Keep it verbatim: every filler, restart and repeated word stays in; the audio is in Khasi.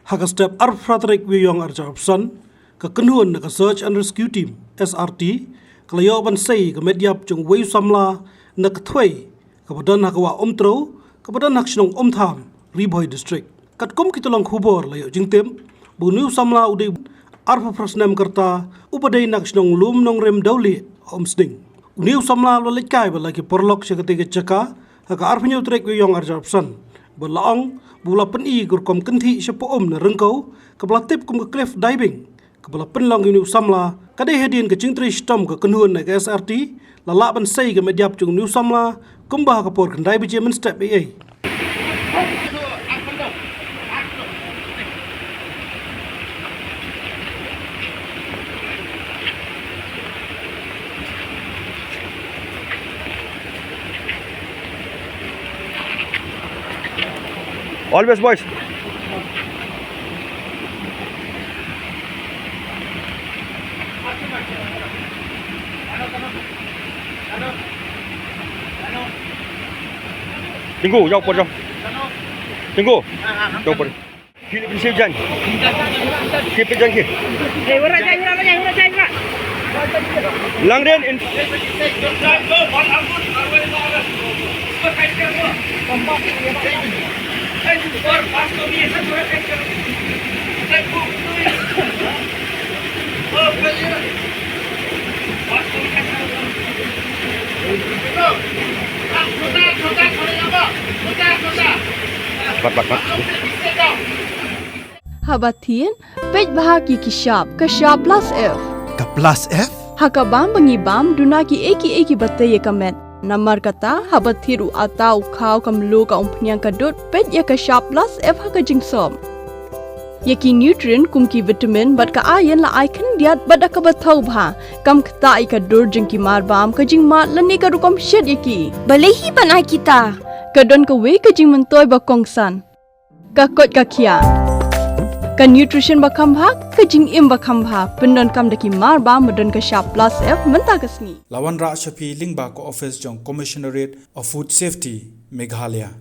Ha ka step arphew phra tarik Ïewïong arphew san, ka kynhun na ka Search and Rescue Team, S R T, ka la ïoh ban sei ka met ïap jong uwei u samla na ka thwei kaba don ha ka wah Umtrew, kaba don ha ka shnong Umtham, Ri Bhoi District. Katkum ki tyllong khubor la ïoh jingtip ba une u samla u dei arphew phra snem ka rta, uba dei na ka shnong Lum Nongrim Dewlieh, Umsning. Une u samla u la leit kai bad la ki paralok sha katei ka jaka ha ka arphew hynñiew tarik Ïewïong arphew san, bad la ong ba u la pyni ka rukom kynthih sha pung na ryngkew, kaba la tip kum ka cliff diving, kaba la pynlong ïa une u samla. Ka dei hadien ka jingtrei shitom ka kynhun na ka S R T, la lah ban sei ka met ïap jong une u samla, kumba ha ka por khyndai baje mynstep eiei. All best, boys. Tingku, jauh por jauh. Tingku, jauh por. Keep it jan. Keep it jan, keep. Langren in. Bat, bat, bat. Haba thied, peit bha ki ki shap, ka shap plus F. Ka plus F? Ha ka bam ba ngi bam, duna ki ei ki ei kiba tei ïa ka met. Namar kata, haba thied u atta, u khaw, ka mluh, ka umphniang, ka dud, peit ïa ka shap plus F ha ka jingsop. Ïa ki nutrient kum ki vitamin bad ka iron la ai khyndiat bad da kaba thaw bha. Kam ktah ïa ka dur jong ki marbam, ka jingmad lane ka rukom shet ïa ki. Balei hi ban ai kita? Ka don kawei ka jingmyntoi ba kongsan. Ka koit ka khiah. Ka nutrition ba kham bha, ka jingim ba kham bha, pyndonkam da ki marbam ba don ka shap plus F mynta ka sngi. La wanrah sha phi lyngba ka office jong Commissionerate of Food Safety, Meghalaya.